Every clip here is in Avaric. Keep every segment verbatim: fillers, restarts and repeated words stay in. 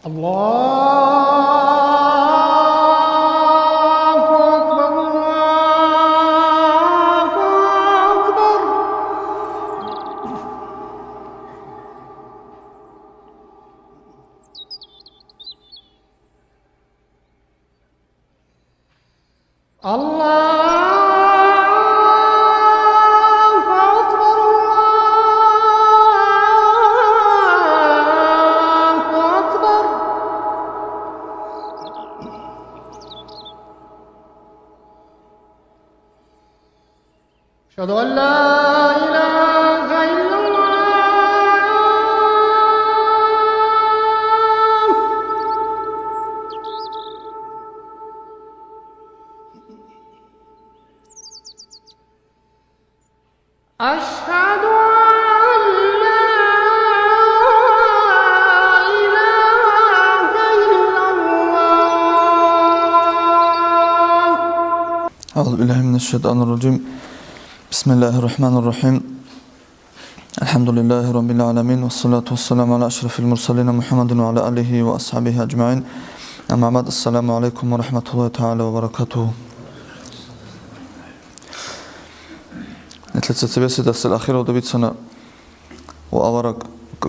الله أكبر، الله أكبر. الله أكبر، الله أكبر. أشهد أن لا إله إلا الله. أشهد أن لا إله إلا الله. أعوذ بالله من الشيطان الرجيم. بسم الله الرحمن الرحيم. الحمد لله رب العالمين، والصلاة والسلام على أشرف المرسلين محمد وعلى آله وأصحابه أجمعين. أما بعد، السلام عليكم ورحمة الله تعالى وبركاته. Нилъеца цебесеб дарсил ахиралда бицана ва авараг,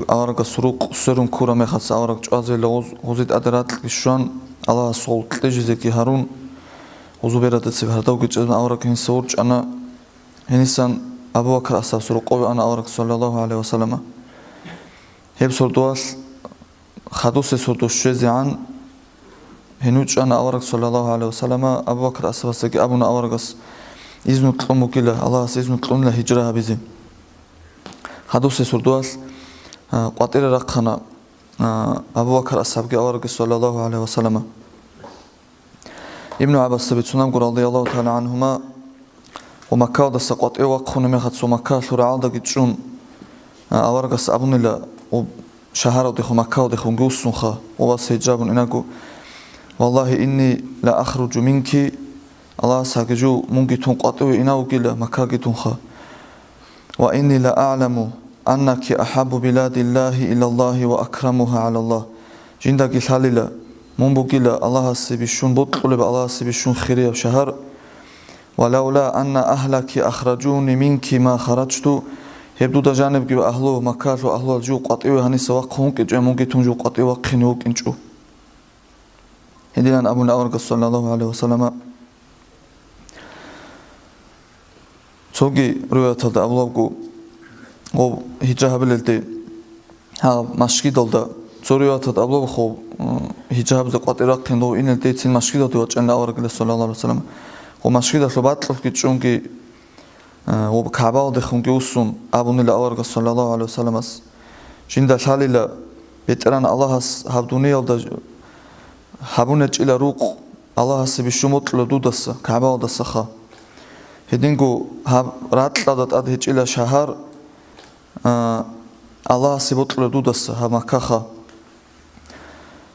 аварагас рукъ сверун ккураб мехалъ авараг чӀвазейилан гъоз-, гъозие тӀаде ракьги щван, Аллагьасул кьижизеги гьарун, гъозул берада цебе гьардавги чӀезун авараг гьениса ворчӀана. Гьенисан Абу Бакр асхӀабасул рокъове ана авараг, саллаллагьу гӀалайгьи ва саллама. Гьеб сордоялъ хадусеб сордо щвезегӀан гьенив чӀана авараг, саллаллагьу гӀалайгьи ва саллама, Абу Бакр асхӀабасдаги абуна аварагас изну кьун бугила, Аллагьас изну кьунила гьижра гьабизе. Хадусеб сордоялъ, а, къватӀире рахъана, а, Абу Бакр асхӀабги аварагги, саллаллагьу гӀалайгьи ва саллама. Ибну ГӀаббасица бицунабго, радияллагьу тагӀала гӀанхума, ва Маккаялдаса къватӀиве вахъуна мехалъ цо Маккаялъул рагӀалдаги чӀун, а, аварагас абунила, ва шагьаралдехун, Маккаялдехунги вуссунха, ва вас гьижра гьабун инаго: «Валлагьи, инни ла ахруджу минки», Аллагьас гьагижу мунги тун къватӀиве инав вугила, Маккаги тунха. «Ва инни ла а'ламу аннаки ахӀаббу биладиллагьи илаллагьи ва акрамугьа гӀалаллагь». Жиндаги лъалила, мун бугила Аллагьасе бищун бокьулеб, Аллагьасе бищун хирияб шагьар. «Ва лавла анна агьлаки ахраджуни минки ма хараджту», гьеб дуда жанибги ва агьлу, Маккалъул агьлуял жив къватӀиве гьаниса вахъун вукӀинчӀо, мунги тун жив къватӀиве вахъине вукӀинчӀо. Гьединан абуна аварагас, саллаллагьу гӀалайгьи ва саллама. Цоги риваяталда абулебго, гъоб гьижра гьабилелде гьаб машгидалда, цо риваяталда абулебго, гъоб, м, гьижра гьабизе къватӀир рахъин дов инелдецин машгидалде вачӀана аварагила, саллаллагьу гӀалайгьи ва саллам. Гъоб машгидалъул бакьулъги чӀунги, э, гъоб КагӀбаялдехунги вуссун абунила аварагас, саллаллагьу гӀалайгьи ва салламас. Жинда лъалила, БетӀергьан Аллагьас гьаб дуниялда гьабунечӀила рукъ, Аллагьасе бищун бокьула дудаса, КагӀбаялдасаха. Гьединго гьаб ракьалда тӀад гьечӀила шагьар, а, Аллагьасе бокьула дудаса, гьаб Маккаха.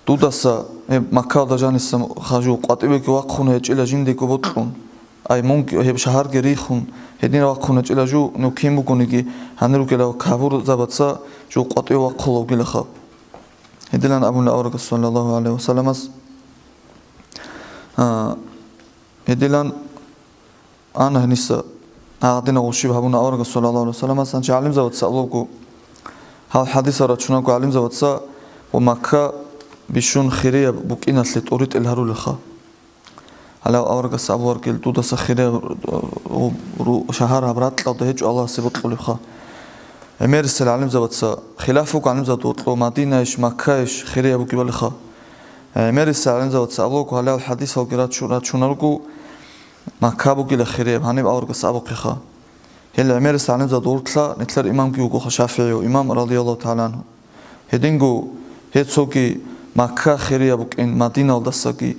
Дудаса гьеб Маккаялда жаниса хажу къватӀивеги вахъун гьечӀила жиндего бокьун, ай мунги гьеб шагьарги рихун, гьедин вахъун гьечӀила жу, ну кин бугониги, гьанир ругелал кагьурзабаца жу къватӀиве вахъулавгилаха. Гьедилан абуна аварагас, саллаллагьу гӀалайгьи ва салламас. А, гьедилан ана гьениса гьагъадинав гъущиб гьабуна аварагас, саллаллагьу гӀалайгьи ва салламас. Гьанчи гӀалимзабаца абулебго, гьал хӀадисал рачунабго гӀалимзабаца ва Макка бищун хирияб букӀиналъе тӀуритӀел гьарулелха. Гьалав аварагас абуаргил, дудаса хирияб ру-, ру-, шагьар гьаб ракьалда гьечӀо Аллагьасе бокьулебха. ГӀемерисел гӀалимзабаца хилаф буго, гӀалимзабада гьоркьо Мадинайищ, Маккайищ хирияб бугебалиха. ГӀемерисел гӀалимзабаца абулебго, гьалал хӀадисалги рачу-, рачунарго, Макка бугила хирияб, гьаниб аварагас абухъеха. Гьел гӀемерисел гӀалимзабада гьоркьа нилъер имамги вугоха, ШафигӀияв имам, радияллагьу тагӀала гӀанху. Гьединго гьел цоги Макка хирияб букӀин, Мадиналдасаги,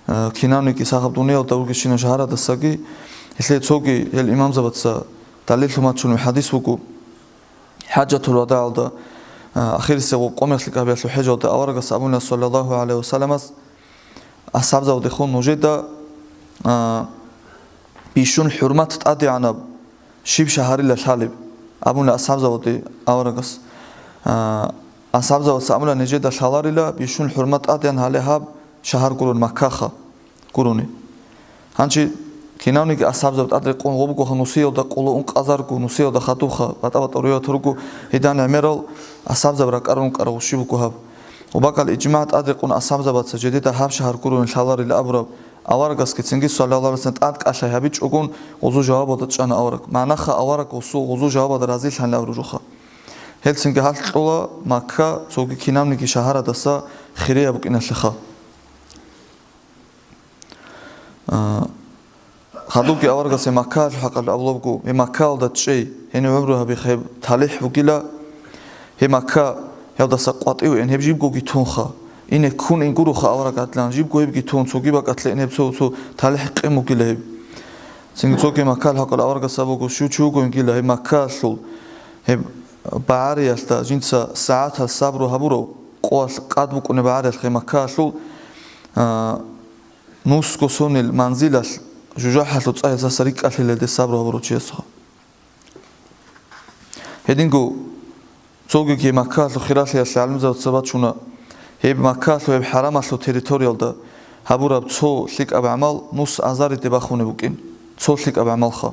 э, кинавниги сахаб дуниялда ругещинаб шагьарадасаги, гьелъие цоги гьел имамзабаца далиллъун бачунеб хӀадис буго. ХӀаджатул вадагӀалда, э, ахирисеб гъоб къо мехлъи кӀабиялъул хӀежалда аварагас абуна, саллаллагьу гӀалайгьи ва салламас, асхӀабзабадехун нужеда, э, бищун хӀурмат тӀадегӀанаб щиб шагьарила лъалеб? Абуна асхӀабзабаде аварагас, а, асхӀабзабаца абуна, нижеда лъаларила бищун хӀурмат тӀадеян гьале гьаб шагьар гурони, Маккаха гурони. Гьанчи кинавниги асхӀабзаб тӀадрекъон гъо бугоха нусиялда къуло ункъазарго, нусиялда хадубха, батӀа-батӀа риваят руго, гьедан гӀемерал асхӀабзаб ракӀарун ккарав щиб буго гьаб. Ва бакӀал ижмагӀ тӀадрекъон асхӀабзабаца жедеда гьаб шагьар гурони лъаларила абураб аварагасги цинги, саллаллагьу гӀалайгьи ва саллам, тӀадкӀалъай гьабичӀогон гъузу жавабалда чӀана авараг. МагӀнаха авараг гъусул гъузу жавабалда разилъанила абураб жоха. Гьелцинги гьалъ кьола Макка цоги кинабниги шагьарадаса хирияб букӀиналъеха. А, хадубги аварагас гьеб Маккаялъул хӀакъалъулъ абулебго, гьеб Маккаялда чӀей, гьенив гӀумру гьабихъ гьеб талихӀ бугила, гьеб Макка гьелдаса къватӀиве ин гьеб жибгоги тунха, ине ккун ин гуроха авараг гӀадлан, жибго гьебги тун, цоги бакӀалъе ин гьеб цо, цо талихӀ къин бугила гьеб. Цинги цоги Маккаялъул хӀакъалъулъ аварагас абулебго, щив чи вуго ингила гьеб Маккаялъул, гьеб багӀариялъда жинца сагӀатал сабру гьабурав, къоялъ къад букӀунеб багӀариялъ гьеб Маккаялъул, а, нусго сонил манзилалъ, жужахӀалъул цӀа гьесдаса рикӀкӀалъилелде сабру гьабурав чиясха. Гьединго цогиги Маккаялъул хиралъиялъе гӀалимзабаца бачуна, гьеб Маккаялъул гьеб хӀарамалъул территориялда гьабураб цо лъикӀаб гӀамал нус азариде бахунеб букӀин, цо лъикӀаб гӀамалха.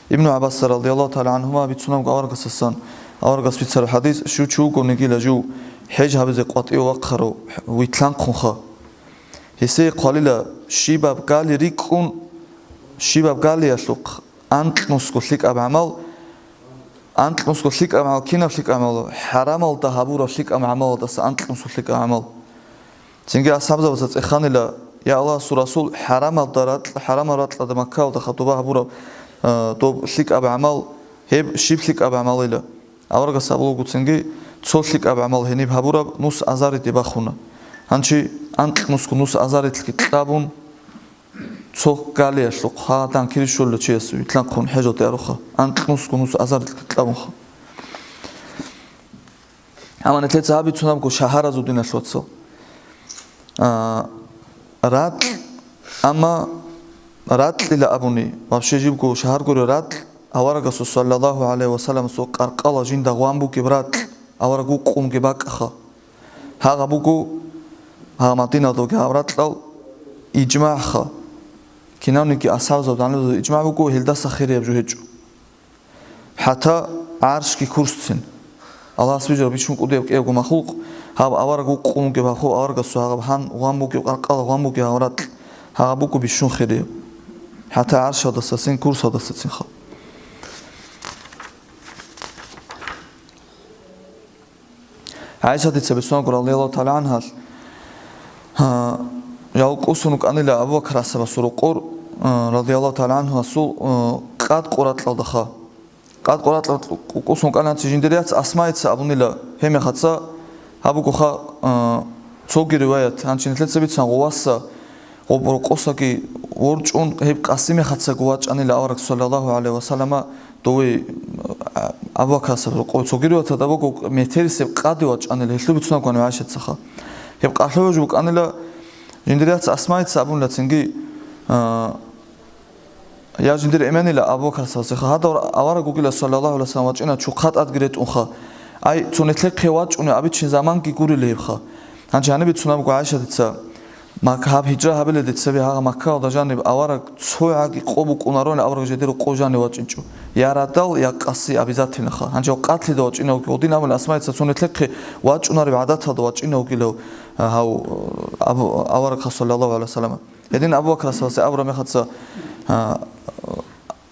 Ибну ГӀаббас радияллагьу тагӀала гӀангьума бицунебго аварагасасан, аварагас бицараб хӀадис, щив чи вугонигила жив хӀеж гьабизе къватӀиве вахъарав витлъанхъунха. Гьесие хъвалила щибаб гали рикӀкӀун, щибаб галиялъухъ анкьнусго лъикӀаб гӀамал, анкьнусго лъикӀаб гӀамал, кинаб лъикӀаб гӀамал? ХӀарамалда гьабураб лъикӀаб гӀамалалдаса анкьнусго лъикӀаб гӀамал. Цинги асхӀабзабаца цӀеханила, я Аллагьасул Расул, хӀарамалда ракь-, хӀарамал ракьалда Маккаялда хадуба гьабураб, а, доб лъикӀаб гӀамал, гьеб щиб лъикӀаб гӀамалила? Аварагас абулаго цинги, цо лъикӀаб гӀамал гьениб гьабураб нус азариде бахуна. Гьанчи анкьнусго нус азарилъги кьабун, цо галиялъухъ гьадан кири щолла чияс витлъанхъун хӀежалде аруха, анкьнусго нус азарилъги кьабунха. Амма нилъеца гьабицунабго шагьаразул, диналъул вацал. А, ракь, амма ракьила абуни, вообще жибго шагьар гури ракь, аварагасул саллаллагьу гӀалайгьи ва салламасул къаркъала жинда гъван бугеб ракь, авараг вукъунги бакӀаха. Гьагъа буго, гьагъа Мадиналдаги гьаб ракьал ижмагӀха. Кинавниги асхӀабзабазул гӀалимзабазул ижмагӀ буго, гьелдаса хирияб жо гьечӀо. ХӀатта гӀаршги курсцин. Аллагьас бижараб бищун кӀудияб кӀиябго махлукъ, гьаб авараг вукъун вугеб гьаб хоб, аварагасул гьагъаб гьан гъван бугеб, къаркъала гъван бугеб гьаб ракь, гьагъаб буго бищун хирияб. ХӀатта гӀаршалдасацин, курсалдасацинха. ГӀайшатица бицунго, радияллагьу тагӀала гӀангьа, а, жал кӀусун вукӀанила Абу Бакр асхӀабасул рокъор, а, радияллагьу тагӀала гӀангьу, асул, а, къад къуратӀалдаха. Къад къуратӀал кӀусун вукӀана, гьанчи жиндир яц Асмаица абунила, гьеб мехаца гьаб бугоха, а, цоги риваят, гьанчи нилъеца бицан гъуваса гъоб рокъосаги ворчӀун, гьеб къаси мехацаго вачӀанила авараг саллаллагьу гӀалайгьи ва саллама дове, а, Абу Бакр асхӀаб рокъове. Цоги риваяталда буго метерисеб къаде вачӀанила, гьелъул бицунаб гвани ГӀайшатцаха. Гьеб къалъугӀуж букӀанила, жиндир яц Асмаица абунила цинги, а, я жиндир эменила Абу Бакр асхӀабасеха, гьадав авараг вугила саллаллагьу гӀалайгьи ва саллам вачӀина чухъа тӀадги ретӀунха. Ай, цо нилъехъе вачӀунев абичин заманги гурила гьебха. Гьанже гьаниб бицунабго ГӀайшатица, Мак-, гьаб гьижра гьабилелде цебе гьагъа Маккаялда жаниб авараг цо гӀаги къо букӀунарони авараг жедер къо жанив вачӀинчӀо. Я радал, я къаси обязательноха. Гьанже къадлъида вачӀинавги гъодин абуни Асмаица цо нилъехъе вачӀунареб гӀадаталда вачӀинавгилав, а, гьав, а, абу-, аварагха саллаллагьу гӀалайгьи ва саллама. Гьедин Абу Бакр асхӀабасе абураб мехаца, а,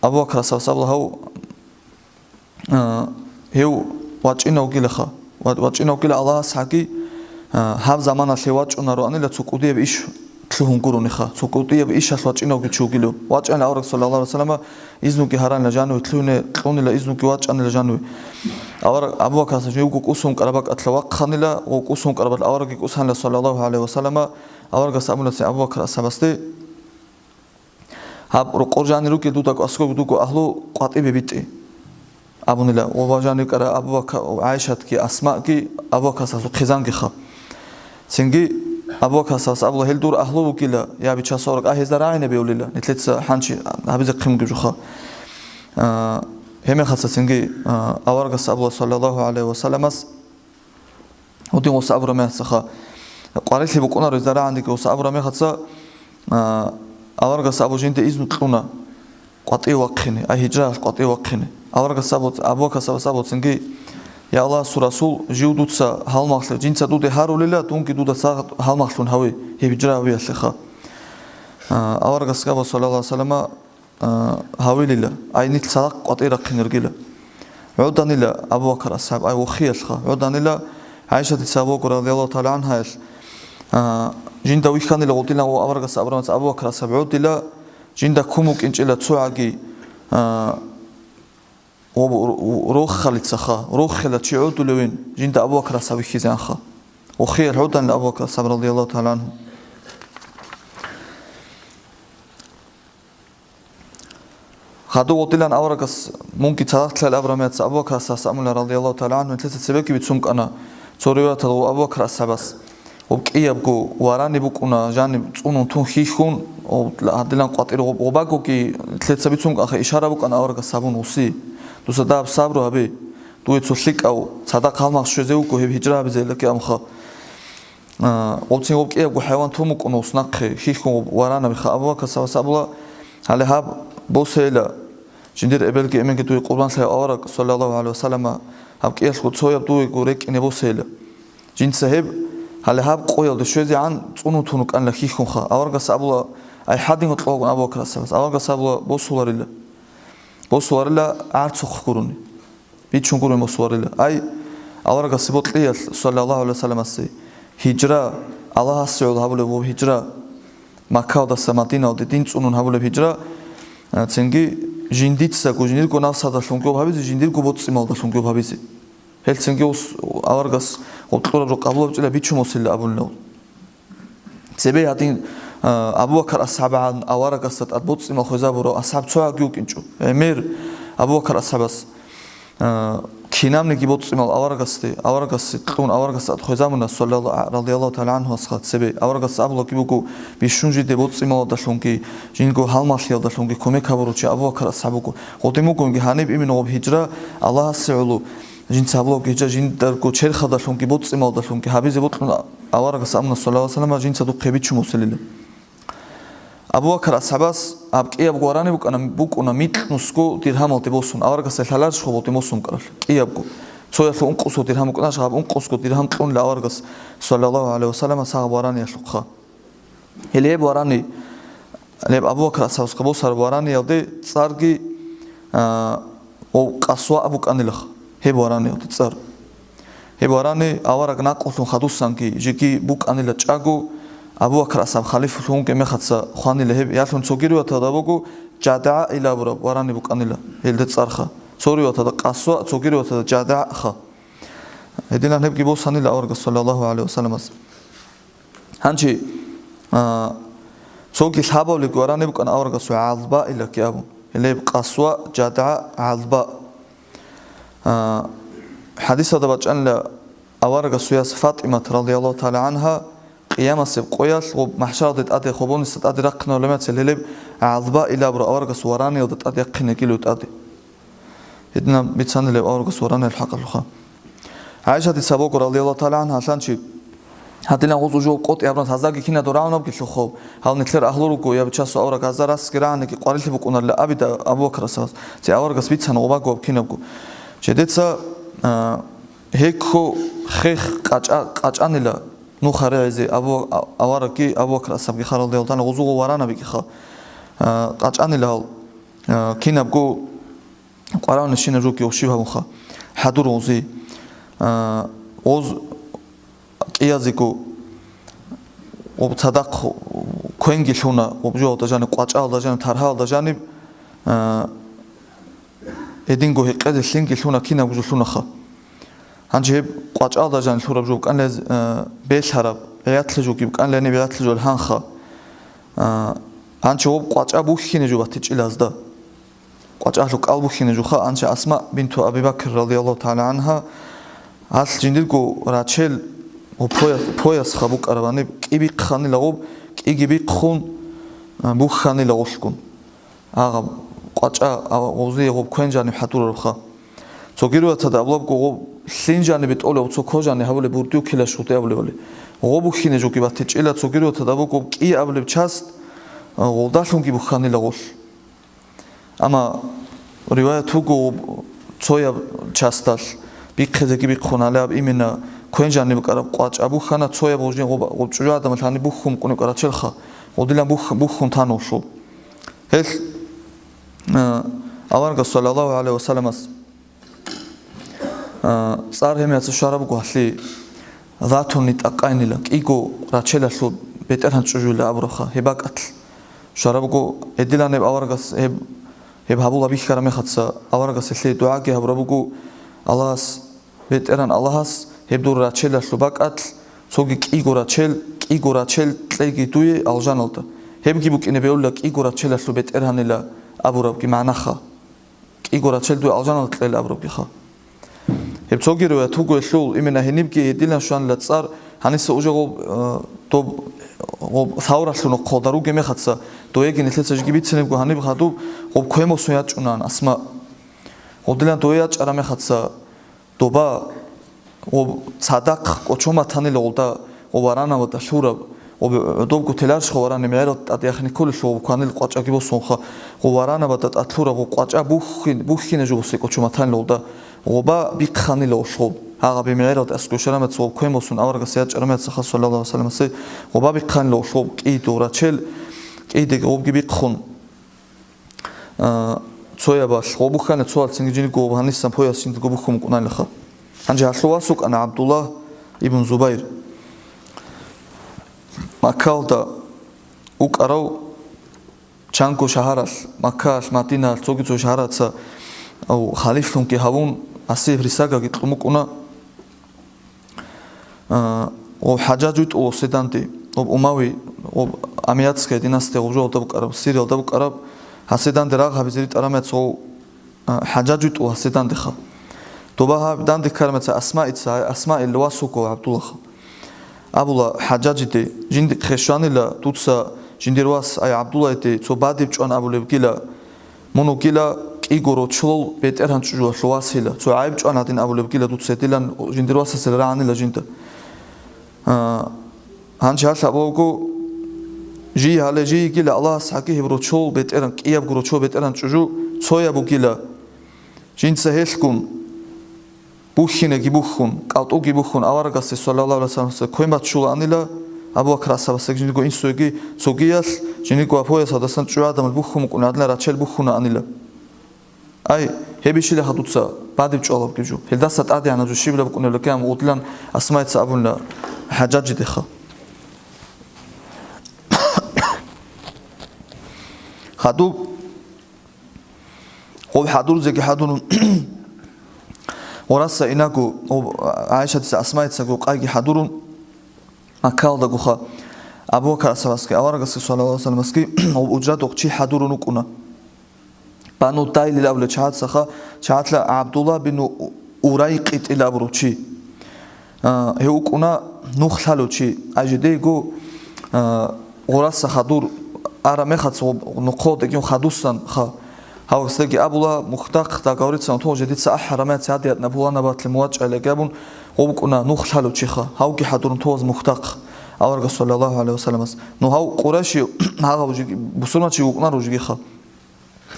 Абу Бакр асхӀабас абула гьав, а, гьев вачӀинавгилаха, ва-, вачӀинавгила Аллагьас гьаги, а, гьаб заманалъе вачӀунароанила цо кӀудияб иш лъугьун гурониха, цо кӀудияб ишалъ вачӀинавги чи вугилев. ВачӀанила авараг саллаллагьу гӀалайгьи ва саллама, изнуги гьаранила жаниве, лъугьине кьунила, изнуги вачӀанила жаниве. Авараг Абу Бакр асхӀаб живго кӀусун кӀараб бакӀалъа вахъанила, ва кӀусун кӀарабалъ аварагги кӀусанила саллаллагьу гӀалайгьи ва саллама, аварагас абуна цин Абу Бакр асхӀабасде, Гьаб рокъор жанир ругел дуда аскӀоб дуго агьлу къватӀибе битӀе, абунила, ва ва жанив кӀара Абу Бакр, ГӀайшатги, Асмаги, Абу Бакр асхӀабасул хъизангиха. Цинги Абу Бакр асхӀабас абула, гьел дур агьлу вугила, я бичасораг, а гьезда рагӀинаб бевлила, нилъеца хӀанчи гьабизехъин бугеб жоха. А, гьеб мехалъ цинги, а, аварагас абула, саллаллагьу гӀалайгьи ва салламас, Гьудин гъоса абура мехацаха, къварилъи букӀунаро изарагӀандеги гъоса абура мехаца, а, аварагас абу жинда изну кьуна къватӀив вахъине, ай гьижраялъ къватӀив вахъине. Аварагас абу, Абу Бакр асхӀабас абу цинги: «Я Аллагьасул Расул, жив дуца гьалмагълъи, жинца дуде гьарулила, дунги дуда цагъат гьалмагълъун гьаве, гьеб гьижра гьавиялъеха». А, аварагас абу, саллаллагьу гӀалайгьи ва саллама, а, гьавилила, ай нилъ цадахъ къватӀирахъин ругила. ГӀоданила Абу Бакр асхӀаб, ай вохиялъха, гӀоданила ГӀайшатица абуго, радияллагьу тагӀала гӀангьаялъ, а, жинда вихьанила гъудилан ва аварагас абрамаца Абу Бакр асхӀаб гӀодила, жинда ккун букӀинчӀила цо гӀаги, а, ва рохалицаха, рохила чи гӀодулевин, жинда Абу Бакр асхӀаб вихьизеанха. Вохиялъ гӀоданила Абу Бакр асхӀаб, радияллагьу тагӀала гӀангьу. Хадув гъодилан аварагас мунги цадахъ лъал абрамияца Абу Бакр асхӀабас амула, радияллагьу тагӀала гӀангьу, нилъеца цебеги бицун кӀана. Цо риваяталда Абу Бакр асхӀабас гъоб кӀиябго варани букӀуна, жаниб цӀунун тун хьихьун, гъоб-, гьадилан къватӀир гъоб-, гъобагоги нилъеца бицун кӀаха, ишара букӀана аварагас гьабун гъуси. Дуца дагьаб сабру гьабе, дуе цо лъикӀав цадахъ гьалмагъ щвезе вуго гьеб гьижра гьабизе лаки амха. А, гъобцин гъоб кӀиябго хӀайван тун букӀун гъос нахъе, хьихьун гъоб варанабиха. Абу Бакр асхӀабас абула, гьале гьаб босейила, жиндир эбелги эменги дуе къурбан лъай авараг, саллаллагьу гӀалайгьи ва саллама, гьаб кӀиялъго цояб дуего рекӀине босейила. Жинца гьеб, гьале гьаб къоялде щвезегӀан цӀунун тун рукӀанила хьихьунха. Аварагас абула, ай хӀадин гьоркьовгун Абу Бакр асхӀабас. Аварагас абула, босуларила. Босуларила гӀарцухъ гурони. Бичун гурони босуларила. Ай, аварагасде бокьиялъ, саллаллагьу гӀалайгьи ва салламасе, гьижра, Аллагьасе гӀоло гьабулеб буго гьижра, Маккаялдаса Мадинаялде дин цӀунун гьабулеб гьижра, а, цинги жиндицаго, жиндирго нафсалдалъунги гьабизе, жиндирго боцӀи-малдалъунги гьабизе. Гьел цинги ус-, аварагас гъоб кьураб жо къабулаб чӀила бичун босила абунилан. Цебе гьадин, а, Абу Бакр асхӀабгӀан аварагасда тӀад боцӀи-мал хвезабурав асхӀаб цо гьаги вукӀинчӀо. ГӀемер Абу Бакр асхӀабас, а, кинабниги боцӀи-мал аварагасде, аварагасде кьун, аварагасда тӀад хвезабуна, саллалла-, радияллагьу тагӀала гӀангьуясха цебе. Аварагас абулаги буго, бищун жиде боцӀи-малдалъунги, жинго гьалмагълъиялдалъунги кумек гьабурав чи Абу Бакр асхӀаб вуго. Гъодин бугониги гьаниб имин гъоб гьижра Аллагьасе гӀоло, жинца гьабулеб гьижра жиндарго черхалдалъунги боцӀи-малдалъунги гьабизе бокьун аварагас амуна, саллаллагьу гӀалайгьи ва саллама, жинца духъе бичун босилила. Абу Бакр асхӀабас гьаб кӀиябго варани букӀана, букӀуна микьнусго диргьамалде босун, аварагасда лъаларищ гъоб гъодин босун букӀаралъ, кӀиябго. Цоялъул ункъусго диргьам букӀуна, гьаб ункъусго диргьам кьунила аварагас, саллаллагьу гӀалайгьи ва саллама, сагъаб вараниялъухъа. Гьеле гьеб варани, гьеб Абу Бакр асхӀабасухъа босараб вараниялде цӀарги, а, о, Къасваъ букӀанилаха, гьеб вараниялде цӀар. Гьеб варани авараг накъулъун хадусанги жеги букӀанила чӀаго, Абу Бакр асхӀаб халифалъун вугеб мехаца хванила гьеб, ялъун цоги риваталда буго, ЖадгӀаъ илабураб варани букӀанила гьелда цӀарха. Цо риваталда Къасваъ, цоги риваталда ЖадгӀаъха. Гьединан гьебги босанила аварагас, саллаллагьу гӀалайгьи ва салламас. Гьанже, а, цоги лъабавлъи варани букӀана аварагасул ГӀалбаъ илаки абун. Гьелеб Къасваъ, ЖадгӀаъ, ГӀалбаъ. А, хӀадисалда бачӀанила аварагасул яс ФатӀимат, радияллагьу тагӀала гӀангьа, къиямасеб къоялъ ва махӀшаралде тӀаде хобониса тӀаде рахъинаб гӀаламатил гьелеб ГӀалбаъ илабураб аварагасул вараниялда тӀаде яхъинегилев тӀаде. Гьединаб бицанилеб аварагас варанил хӀакъалъулъха. ГӀайшатица абуго, радияллагьу тагӀала гӀангьа, гьалъанчи гьадинаб гъуз ужо къотӀи гьабураб, гьаздаги кинадго рагӀунабги лъухъав, гьал нилъер агьлу руго, я бичасул авараг гьазда расги рагӀаниги къварилъи букӀунарила абида Абу Бакр асхӀабас, ци аварагас бицана гъобаго гьаб кинабго. Жедеца, а, гьекко хех къача-, къачанила нуха регӀизе Абу, а-, аварагги Абу Бакр асхӀабгиха, радияллагьу тагӀала, гъузуго варанабигиха, а, къачанила гьал, а, кинабго къварагьунищинаб жуги гъущиб гьабунха, хӀадур гъузи, а, гъуз кӀиязего гъуб цадахъ квенги лъуна, гъуб жугьалда жаниб, къвачӀалда жаниб, таргьалда жаниб, а, гьединго гьекъезе лъинги лъуна, кинабго жо лъунаха. Гьанже гьеб къвачӀалда жаниб лъураб жо букӀанилаз, а, белъараб, гӀиятлъи жуги букӀанилани гӀиятлъи жо лъанха. А, гьанже гъуб къвачӀа бухьине жо батичӀилазда. КъвачӀалъул кӀал бухьине жуха, анча Асма бинту Аби Бакр, радияллагьу тагӀала гӀангьа, гьалъ жиндирго рачел ва пояс, поясха букӀарабани, кӀи бихъанила гъуб, кӀиги бихъун, а, бухьанила гъулъгун. Агъаб къвачӀа, а, гъузие гъуб квен жаниб хӀадурарабха. Цоги риваяталда абулебго, гъоб лъин жанибе тӀолеб, цо кожани гьабулеб бурдюкила шугъди абулебали. Гъоб бухьине жоги батичӀила, цоги риваяталда абулебго, кӀи абулеб часть, а, гъолдалъунги бухьанила гъолъ. Амма риваят буго, гъоб цояб часталъ бихъизеги бихъун гьале аб именно квен жаниб букӀараб къвачӀ абухьана, цояб гъожин гъоб, гъоб чӀужу гӀадамал гьаниб бухьун букӀунеб къарачелха, гъодилан бух-, бухьун тана гъолъул. Гьелъ, а, аварагас, саллаллагьу гӀалайгьи ва салламас, А, цӀар гьемияца щварабго гьалъи, затун нитӀакъайнила, кӀиго рачелалъул бетӀергьан чӀужуйила абурабха, гьеб бакӀалъ. Щварабго гьедилан гьеб аварагас гьеб, гьеб гьабула бихьараб мехаца, аварагас гьелъие дугӀаги гьабураб буго Аллагьас, БетӀергьан Аллагьас, гьеб дур рачелалъул бакӀалъ цоги кӀиго рачел, кӀиго рачел кьеги дуе алжаналда. Гьебги букӀине бегьулила кӀиго рачелалъул бетӀергьанила абурабги магӀнаха. КӀиго рачел дуе алжаналда кьела абурабгиха. Гьеб цоги риваят буго гьелъул, именно гьенибги гьедилан щванила цӀар, гьаниса уже гъоб, э, доб, гъоб Савралъул нохъолда ругеб мехаца, доеги нилъеца жеги бицинебго гьаниб хадуб, гъоб квемосун ячӀунаан Асма. Гъодилан дое ячӀараб мехаца, доба, гъоб цадахъ кӀочон батанила гъолда, гъоб варанабада лъураб, гъоб гӀодобго теларщха варани мегӀералда тӀад яхъ николелъул гъоб кванил къвачӀаги босунха, гъоб варанабада тӀад лъураб гъоб къвачӀа буххин-, буххине жо босе кӀочон батанила гъолда, гъоба бихъанила гъолъ гъоб. Гьагъаби мегӀералда аскӀов щварамаца гъоб квен босун аварагас ячӀарамаца хас, саллаллагьу гӀалайгьи ва салламасе, гъоба бихъанила гъолъ гъоб кӀиго рачел, кӀидаги гъобги бихъун. А, цоябалъ гъоб бухьана, цоялъ цинги жиндирго гъоб гьанисан пояс жиндирго бухьун букӀунайлаха. Гьанже гьалъул вас вукӀана ГӀабдуллагь ибн Зубайр. Маккалда вукӀарав чанго шагьаралъ, Маккаялъ, Мадинаялъ, цоги цо шагьараца, ав, халифлъунги гьавун, гьасие присягаги кьун букӀуна. А, гъоб ХӀажжаж витӀула гъосие данде, гъоб Умави, гъоб Амиятская династия гъоб жоялда букӀараб, Сириялда букӀараб, гьасие данде рагъ гьабизе ритӀараб мехаца гъов, а, ХӀажжаж витӀула гьасие дандеха. Доба гьаб данде ккараб мехаца Асмаица, гьай Асмаил вас вуго ГӀабдуллаха. Абула ХӀажжажиде, жиндихъе щванила дуца жиндир вас, ай ГӀабдуллайде, цо бадиб чӀван абулебгила, Мун вугила кӀиго рочулал бетӀергьан чӀужуялъул васила, цо гӀайиб чӀван гьадин абулебгила дуца гьедилан жиндир васасел рагӀанила жинда. А, гьанже гьалъ абулаго, жий гьале жий йигила Аллагьас гьаги гьеб рочулал бетӀергьан, кӀиябго рочулал бетӀергьан чӀужу цояб бугила, жинца гьелъгун бухьинеги бухьун, кӀалтӀуги бухьун, аварагасе, саллаллагьу гӀалайгьи вассаламасе, квен баччулаанила, Абу Бакр асхӀабасеги жиндирго инсуеги цогиялъ, жиндирго гьаб пояс гьадасан чӀужу гӀадамал бухьун букӀуна гьадинал рачел бухьунаанила. Ай, гьеб ишилаха дуца бадиб чӀвалабги жо. Гьелдаса тӀадегӀанаб жо щибилаб букӀунеб лакӀам гъудилан Асмайица абуна ХӀажжажидеха. Хадуб Гъоб хӀадурзеги хӀадурун, гъораса инаго, гъоб ГӀайшатица ГӀасмайицаго къайги хӀадурун, Маккалдагоха Абу Бакар асхӀабасги, аварагасги, саллаллагьу гӀалайгьи вассаламасги, гъоб уджрадухъ чи хӀадурун вукӀуна. Бану Дайлил абулев чагӀацаха, чагӀатла ГӀабдулла бин Урайкъитил абурав чи. А, гьев вукӀуна нух лъалев чи, ай жидейго, а, гъораса хадур араб мехалъ гъоб нухъо дегиун хадусан ха. Гьав гьесдаги абула, мухьдахъ, договориться унтула жидеца ахӀ гьарамаят гьадият набуланабатлъи мугьачӀайлаги абун, гъов вукӀуна нух лъалев чиха, гьавги хӀадурун товаз мухьдахъ, аварагас саллаллагьу гӀалайгьи вассаламас. Ну гьав къурайши, гьагъав жиги, бусурманчи вукӀунарев жигиха.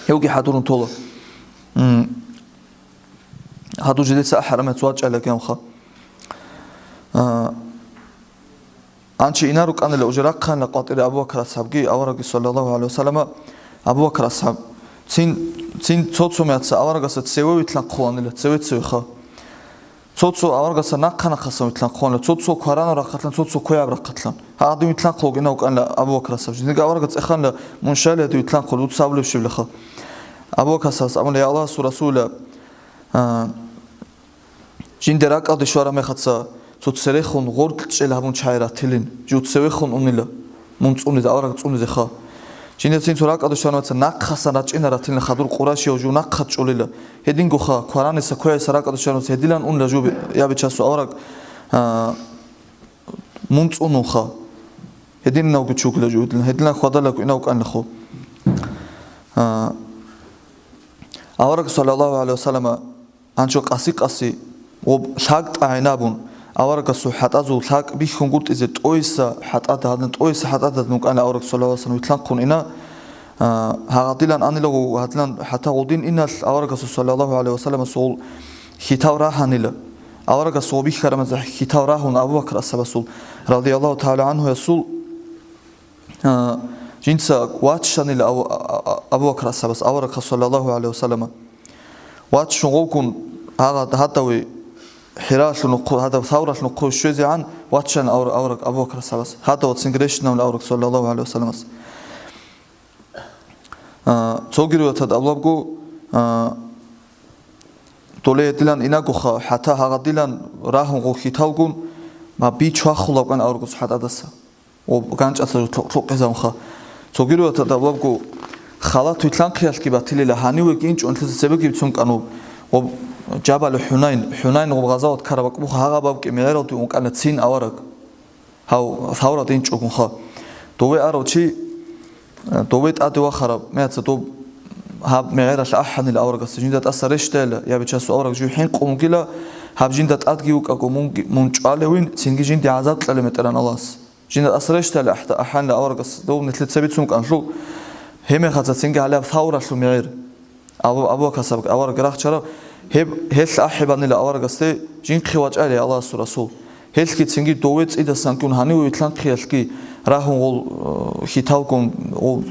Гьевги хӀадурун тола. М. Гьадур жидеца ахӀарамец вачӀайлаги амха. А, анчи инар рукӀанила уже рахъанила къватӀире Абу Бакр асхӀабги, аварагги саллаллагьу гӀалайгьи вассалама, Абу Бакр асхӀаб. Цин, цин цо-цо меца аварагаса цеве витлъан хъуланила, цеве-цевеха. Цо-цо аварагаса нахъа-нахъасан витлъан хъуланила, цо-цо кваранаб рахъалъан, цо-цо квегӀаб рахъалъан. Гьадин витлъан хъулги инав вукӀанила Абу Бакр асхӀаб. Жиндирги аварагас цӀеханила, мун щайила гьадин витлъан хъул, дуца абулеб щиб лаха. Абу Бакр асхӀабас абуна, я Аллагьасул Расул, а, жинда ракӀалде щвараб мехаца, цо церехун гъоркь чӀел гьабун чагӀи ратилин, жив цевехун унила, мун цӀунизе, авараг цӀунизеха. Жинда цин цо ракӀалде щвараб мехаца, нахъасан рачӀина ратилин хадур къурайшияв жив нахъа чӀолила. Гьедингоха, квараниса, квегӀиса ракӀалде щвараб мехаца, гьедилан унила жив, я Бичасул авараг, а, мун цӀунунха. Гьединавго чугила жив, гьедилан хьвадалаго инав вукӀанилахо. А, авараг саллаллагьу гӀалайгьи вассалама Гьанже къаси-къаси гъоб лъакӀ тӀагӀинабун, аварагасул хӀатӀазул лъакӀ бихьун гуртӀизе тӀойса хӀатӀада, гьадин тӀойса хӀатӀада нукӀана авараг саллаллагьу гӀалайгьи вассалам вилълъанхъун ина. А, гьагъадилан анилаго, гьадилан хӀатта гъудин иналъ аварагасул саллаллагьу гӀалайгьи вассаламасул хьитав рагьанила. Аварагасул бихьарамазда хьитав рагьун Абу Бакр асхӀабасул, радияллагьу тагӀала гӀанхуясул, а, жинца ваччанила Абу, а, а, Абу Бакр асхӀабас аварагха саллаллагьу гӀалайгьи вассалама. Ваччун гъовгун гьагъа-, гьадаве Хиралъул нухъу-, гьадаб Савралъул нухъу щвезегӀан ваччана авар-, авараг Абу Бакр асхӀабас. Гьадав цинги рещтӀинавуна авараг саллаллагьу гӀалайгьи вассаламас. А, цоги риваталда абулабго, а, доле гьедилан инагоха, хӀатта гьагъадилан рагьун гъов хьиталгун, ма би чвахулаб кӀан аварагасул хӀатӀадаса. Ва ганчӀалъа лъу-, лъукъизабунха. Цоги риваталда абулабго, халат вилълъанхъиялъги батилила, гьанивеги инчӀо нилъеца цебеги бицун кӀануб. Ва Жабал ХӀунайн, ХӀунайн гъоб гъазават ккараб бакӀ буха, гьагъаб бакӀги мегӀералде ункӀана цин авараг. Гьав Савралда инчӀогунха. Дове арав чи, дове тӀаде вахараб меца доб гьаб мегӀералъ ахӀанила аварагасда, жинда тӀаса рещтӀайила, я Бичасул авараг, жив хӀинкъун вугила, гьаб жинда тӀадги вукӀаго мунги-, мун чӀвалевин, цинги жинде гӀазаб кьалеб метӀеран Аллагьас. Жинда тӀаса рещтӀайила ахӀ-, ахӀанила аварагас, дов нилъеца бицун кӀанлъу, гьебмехалца цинги гьалаб Савралъул мегӀер. Абу, Абу Бакр асхӀаб авараг рахчарав, гьеб, гьелъ ахӀи банила аварагасде, жинхъе вачӀайила Аллагьасул Расул. Гьелъги цинги дове цӀидасан ккун гьаниве вилълъанхъиялъги рагьун гъол, э, хьиталгун, гъол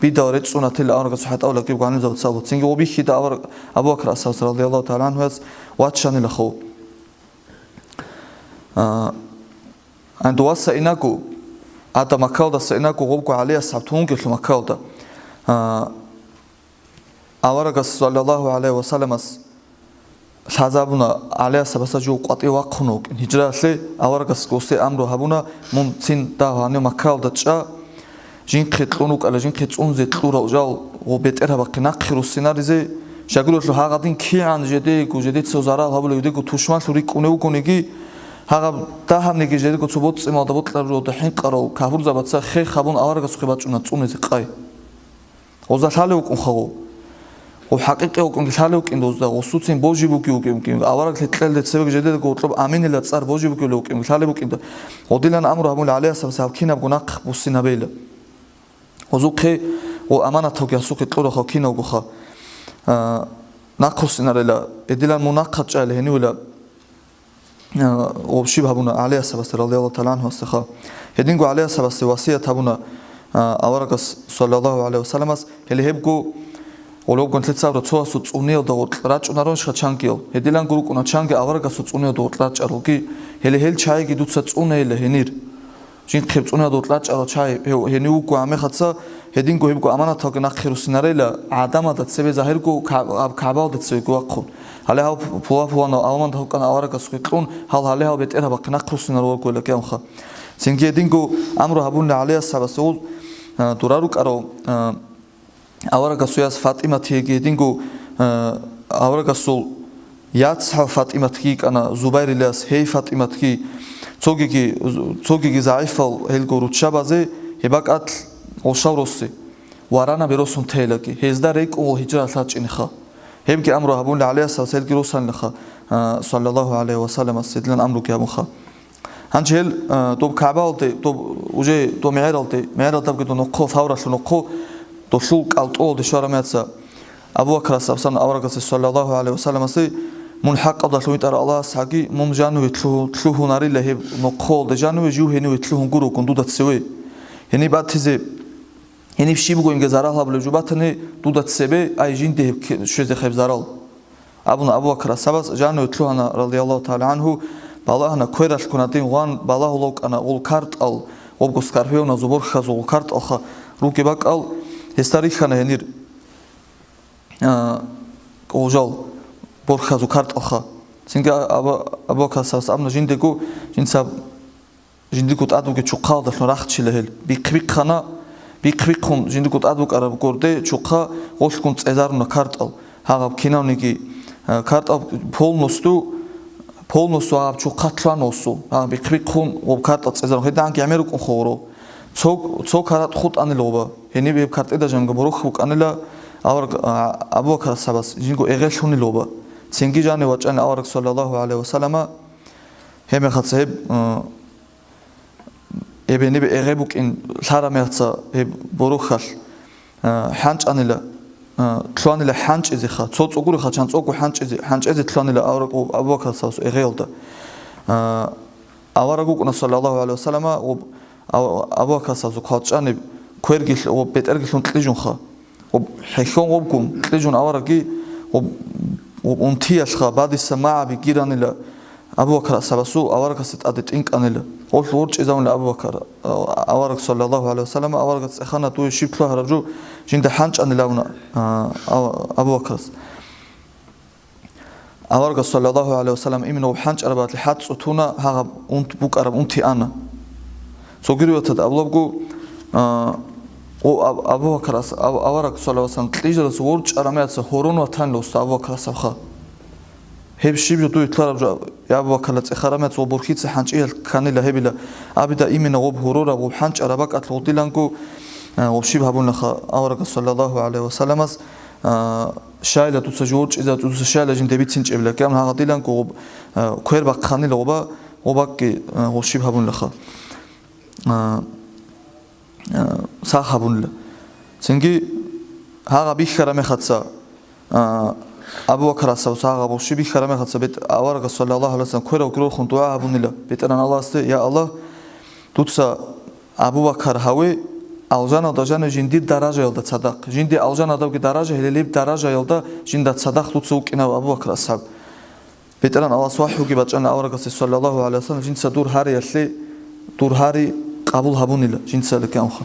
бидал рецӀцӀун атила аварагасул хӀатӀавлъагиб гӀалимзабаца абу. Цинги гъо бихьида авараг Абу Бакр асхӀабас радияллагьу тагӀала гӀанхуяс ваччанила хов. А, гьанду васа инаго, ада Маккалдаса инаго гъобго ГӀали асхӀаб тунгелъу Маккалда. А, Аварагас, саллаллагьу гӀалайгьи вассаламас, лъазабуна ГӀали асхӀабасда жо къватӀив вахъун вукӀин. Гьижраялъе аварагас гъосде амру гьабуна, мун цин дагь гьанив Маккаялда чӀа, жинхъе кьун вукӀала, жинхъе цӀунзе кьурал жал ва бетӀергьабахъе нахъе руссинаризе, щайгурелъул гьагъадин кигӀан жедего, жедеца зарал гьабулев, жедего тушманлъун рикӀкӀунев вугониги, гьагъаб дагьабниги жедего цо боцӀцӀималда бокьараб жоялда хӀинкъарал кагьурзабаца хех гьабун аварагасухъе бачӀуна цӀунизе къай. Гъозда лъалев вукӀун хаву. Гъо хӀакъикъи вукӀунги лъалев вукӀин дозда, гъосуцин божи буги вукӀин, авараг лъикӀлъелде цевеги жедедаго гъоркьоб аминила цӀар божи бугевлев вукӀин, лъалев вукӀинда. Гъодилан амру гьабула ГӀали асхӀабас гьаб кинабго нахъ буссинабейила. Гъозухъе гъо аманаталги гьасухъе кьурахъав кинавгоха. А, нахъ буссинарила, гьедилан мун нахъа чӀайила гьенивила. Э, ва щиб гьабуна ГӀали асхӀабасда, радияллагьу тагӀала гӀанхуясдаха. Гьединго ГӀали асхӀабасда васият гьабуна, э, аварагас, саллаллагьу гӀалайгьи вассаламас, гьеле гьебго гъолебгун лъицабра цоясул цӀуниялда гъоркь рачӀунаронищха чангиял. Гьедиланго рукӀуна чанги аварагасул цӀуниялда гъоркь рачӀаралги, гьеле гьел чагӀиги дуца цӀунейила гьенир. Жинхъе цӀуниялда гъоркь рачӀарал чагӀи гьев-, гьенив вуго гьамехаца, гьединго гьебго аманаталги нахъе руссинарейила, гӀадамалда цебе загьирго, ка-, гьаб КагӀбаялда цевего вахъун. Гьале гьав пу-, пула-пуланав алман гьавкӀана аварагасухъе кьун, гьал гьале гьав бетӀергьабахъе нахъ руссинарулго кӀиявха. Цинги гьединго амру гьабуна ГӀали асхӀабас, гъов, а, дура рукӀарав, а, аварагасул яс ФатӀиматиеги гьединго, а, аварагасул яцгӀал ФатӀиматги йикӀана, Зубайрил яс, гьей ФатӀиматги, цогиги, цогиги загӀипал гьелго руччабазе, гьеб бакӀалъ гъошал россе, варанаби росун тейлаги, гьезда рекӀун гъол гьижралъ рачӀинеха. Гьебги амру гьабуна ГӀали асхӀабас гьелги росанилаха, а, саллаллагьу гӀалайгьи вассаламас гьедилан амруги гьабунха. Гьанже гьел, а, доб КагӀбаялде, доб, уже доб мегӀералде, мегӀералдабги доб нохъо, Савралъул нохъо, долъул кӀалтӀуялде щвараб меца, Абу Бакр асхӀабас абуна аварагасде, саллаллагьу гӀалайгьи вассаламасде, мун хӀакъалдалъун витӀарав Аллагьас гьаги, мун жаниве лъугьу-, лъугьунарила гьеб нохъоялда жаниве, жив гьениве лъугьун гурогун дуда цеве. Гьениб батизе, гьениб щиб буго инге зарал гьабулеб жо батани, дуда цебе, ай жинде гьеб кке-, щвезе гьеб зарал. Абуна Абу Бакр асхӀабас, жаниве лъугьана, радияллагьу тагӀала гӀанху, балагьана, квералъгун гьадин гъван балагьулев вукӀана гъол картӀал, гъобго скорпионазул борхьазул гъол картӀалха ругеб бакӀал, гьесда рихьана гьенир, а, гъол жал борхьазул картӀалха. Цинги Аба-, Абу Бакр асхӀабас абуна жиндего, жинца Жиндирго тӀад бугеб чухъалдалъун рахчила гьел. Бихъ-бихъана, бихъ-бихъун жиндирго тӀад букӀараб горде чухъа гъолъгун цӀезаруна картӀал. Гьагъаб кинавниги, а, картӀал полностью, полностью гьаб чухъа лъугьана гъосул. Гьагъаб бихъ-бихъун гъоб картӀал цӀезарун. ГьедигӀанги гӀемер рукӀун ховро. Цо, цо каратӀ хутӀанила гъоба. Гьениб гьеб картӀида жанго борохь букӀанила, авараг, а, Абу Бакр асхӀабас жинго эгъелъунила гъоба. Цинги жанив вачӀана авараг, саллаллагьу гӀалайгьи ва саллама, гьеб мехалъ гьеб, э, эб гьениб эгъи букӀин лъараб мехалъ гьеб борохьалъ, э, хӀанчӀанила, э, лъугьанила хӀанчӀизеха, цо цӀогуриха, чан цӀого хӀанчӀизе, хӀанчӀизе лъугьанила авараг Абу Бакр асхӀабасул эгъиялда. Э, авараг вукӀуна, саллаллагьу гӀалайгьи ва саллама, гъоб Абу Бакр асхӀабасул хъалчӀаниб кверги лъ-, гъоб бетӀерги лъун кьижунха. Гъоб хӀехьон гъобгун кьижун аварагги, гъоб, гъоб унтиялъха бадиса магӀаби гиранила Абу Бакр асхӀабасул аварагасе тӀаде тӀинкӀанила. Гъолъ ворчӀизавунила Абу Бакр, а, авараг, саллаллагьу гӀалайгьи ва саллама, аварагас цӀехана, дуе щиб лъугьараб жо жинда хӀанчӀанилавуна, а, а, Абу Бакрас. Аварагас, саллаллагьу гӀалайгьи ва саллам, именно гъоб хӀанчӀараб бакӀалъе хӀацӀцӀу туна, гьагъаб унт-, букӀараб унти ана. Цоги риваяталда абулебго, а, о, Аб-, Абу Бакр ас-, Аб-, авараг, саллаллагьу гӀалайгьи ва саллам, кьижалас ворчӀараб мехалъ гьорон ватанила уста Абу Бакр асхӀабха. Гьеб щиб жо дуе лъугьараб жо, я Абу Бакрила цӀехараб мехалъ гъоб борхьица хӀанчӀиял кканила гьебила, абида именно гъоб гьорораб, гъоб хӀанчӀараб бакӀалъ гъодиланго, а, гъоб щиб гьабунаха аварагас, саллаллагьу гӀалайгьи ва салламас, а, щайила дуца жо ворчӀизаб, дуца щайила жинда бицинчӀебила, кигӀан гьагъадиланго гъоб, а, квер бахъанила гъоба, гъоб бакӀги, а, гъоб щиб гьабунилаха. А, а, сах гьабунила. Цинги гьагъа бихьараб мехалъ, а, Абу Бакр асхӀабас гьагъа гъоб щиб бихьараб мехалъ бетӀ-, аварагас, саллаллагьу гӀалайгьи ва саллам, кверав гуро хун дугӀа гьабунила БетӀергьан Аллагьасде: «Я Аллагь, дуца Абу Бакр гьаве, алжаналда жаниве жиндир даражаялда цадахъ. Жинди алжаналдавги даража, гьеле гьеб даражаялда жинда цадахъ дуца вукӀинав Абу Бакр асхӀаб». БетӀергьан Аллагьас вахӀюги бачӀана аварагасе, саллаллагьу гӀалайгьи ва саллам, жинца дур гьариялъе, дур гьари къабул гьабунила жинцали кигӀанха.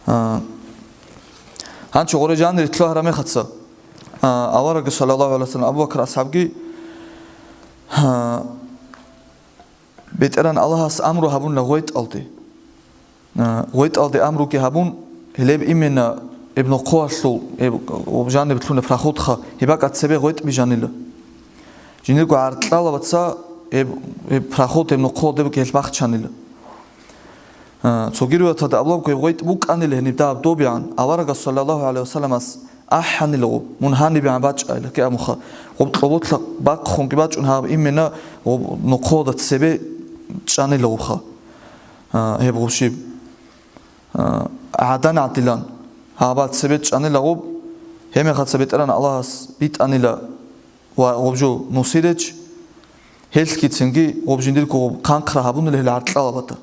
А, гьанчо гъоре жанире лъугьараб мехалъ, а, аварагас, саллаллагьу гӀалайгьи ва саллам, Абу Бакр асхӀабги, а, БетӀергьан Аллагьас амру гьабунила гъветӀалде. А, гъветӀалде амруги гьабун, гьелеб именно гьеб нохъоялъул, гьеб, гьеб жаниб лъуна проходха, гьеб бакӀа цебе гъветӀ бижанила. Жиндирго гӀаркьалабаца гьеб, гьеб проход, гьеб нохъоялде бугеб гьел бахчанила. А, цоги риваяталда абулебго, гьеб гъветӀ букӀанила гьениб дагьаб добегӀан, аварагас, саллаллагьу гӀалайгьи ва салламас, ахӀанила гъоб, мун гьанибегӀан бачӀайила кигӀанха. Гъоб кьоболлъа бахъунги бачӀун гьаб именно гъоб нохъода цебе чӀанила гъобха. А, гьеб гъоб щиб, а, гӀадан гӀадилан гьаба цебе чӀанила гъоб, гьеб мехалъ БетӀергьан Аллагьас битӀанила ва гъоб жо нусиреч, гьелъгицинги гъоб жиндирго гъоб хъанхъра гьабунила гьел гӀаркьалабада.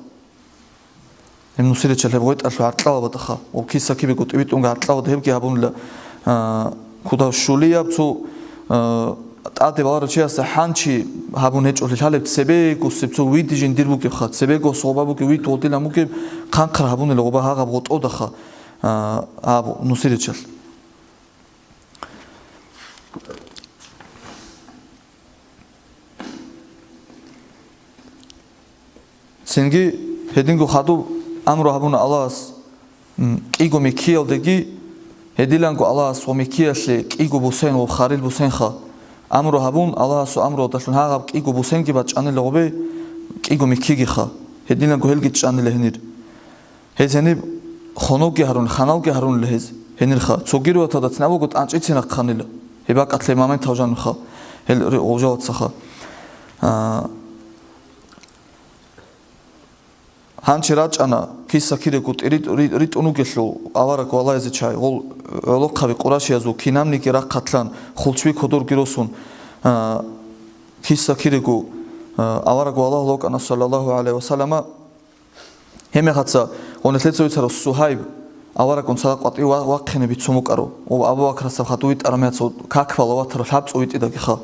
Гьеб нусиличал гьеб гъветӀалъул гӀаркьалабадаха, ва киса-кибего тӀибитӀунго гӀаркьалабада гьебги гьабунила, а, кудав щулияб цо, а, тӀаде баларав чиясда хӀанчи гьабун гьечӀолъи лъалеб цебегосеб цо вид жиндир бугебха, цебегос гъоба бугеб вид гъодилан бугеб, хъанхъра гьабунила гъоба гьагъаб гъотӀодаха, а, гьаб нусиличал. Цинги гьединго хадуб амру гьабуна Аллагьас, м, кӀиго меккиялдеги, гьедиланго Аллагьас ва меккиялъе кӀиго бусен ва харил бусенха амру гьабун, Аллагьасул амруялдалъун гьагъаб кӀиго бусенги бачӀанила гъобе, кӀиго меккигиха, гьедиланго гьелги чӀанила гьенир. Гьез гьениб хонобги гьарун, ханалги гьарунила гьез гьенирха. Цоги риваталда цин абуго тӀанчӀицин рахъанила. Гьеб бакӀалъе моментал жануха, гьел ри-, гъужалацаха. А, гьанчи рачӀана, киса-кирего тӀи-, ритӀ-, ритӀ-, ритӀун вугелъул авараг валаязичай, гъол гӀолохъаби къурашиязул кинабниги рахъалъан, хулчби кодорги росун, а, киса-кирего, а, авараг валагьулев вукӀана, саллаллагьу гӀалайгьи ва саллама, Гьеб мехалъ гъонилъеца вицарав Сугьайб аварагун цадахъ къватӀив ва-, вахъине бицун вукӀарав, ва Абу Бакрасда хадув витӀарав мехалъ как бала ватарав лъабцӀул витӀидагиха.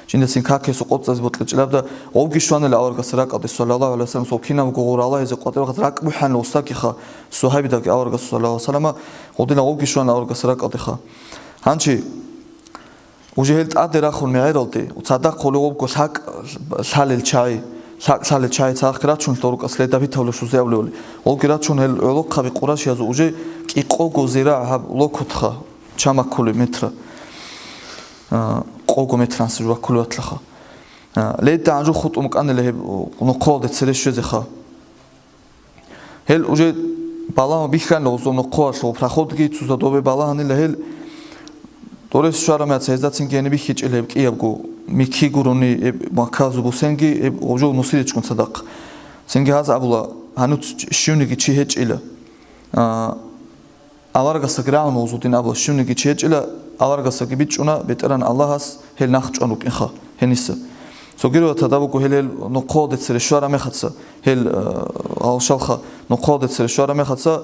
Жиндацин какесул къоцӀазе бокьичӀеб жо абда, гъовги щванила аварагасда ракӀалде, саллаллагьу гӀалайгьи ва саллам, цо кинабго гъур Аллагьизе къватӀив вахъине ракӀ бухӀанила устагиха, Сугьайбидаги аварагасда, саллаллагьу гӀалайгьи ва саллама, гъодинал гъовги щванила аварагасда ракӀалдеха. Гьанчи Уже гьел тӀаде рахун мегӀералде, цадахъ гьолев вуго лъакӀ лъалел чагӀи, лъакӀ лъалел чагӀи цадахъ рачун лъугьа рукӀа, следопытовлъи щузе абулевали. Гьолги рачун гьел гӀолохъаби къурашиязул уже кӀикъого зираъ гьаб локотха, чан баккулеб метра, а, кӀикъого метр анцӀ жо баккулеб батлаха. А, ледда гӀанжу хутӀун букӀанила гьеб нохъолде цере щвезеха. Гьел уже балагьун бихьанила гъозул нохъоялъул проходги, цо задобе балагьанила гьел, Дорес щвараб мехалъ гьезда цинги гьениб бихьичӀила гьеб кӀиябго, микки гурони гьеб Макказул бусенги, гьеб гъожов нусиличӀгун цадахъ. Цинги гьаз абула, гьануц щивниги чи гьечӀила. А, аварагасдаги рагӀуна гъозул дин абула, щивниги чи гьечӀила, аварагасдаги бичӀчӀуна, БетӀеран Аллагьас гьел нахъ чӀван рукӀинха гьениса. Цоги риваяталда буго, гьел, гьел нохъоялде цере щвараб мехалъ, гьел, а, гьалшалха нохъоялде цере щвараб мехалъ,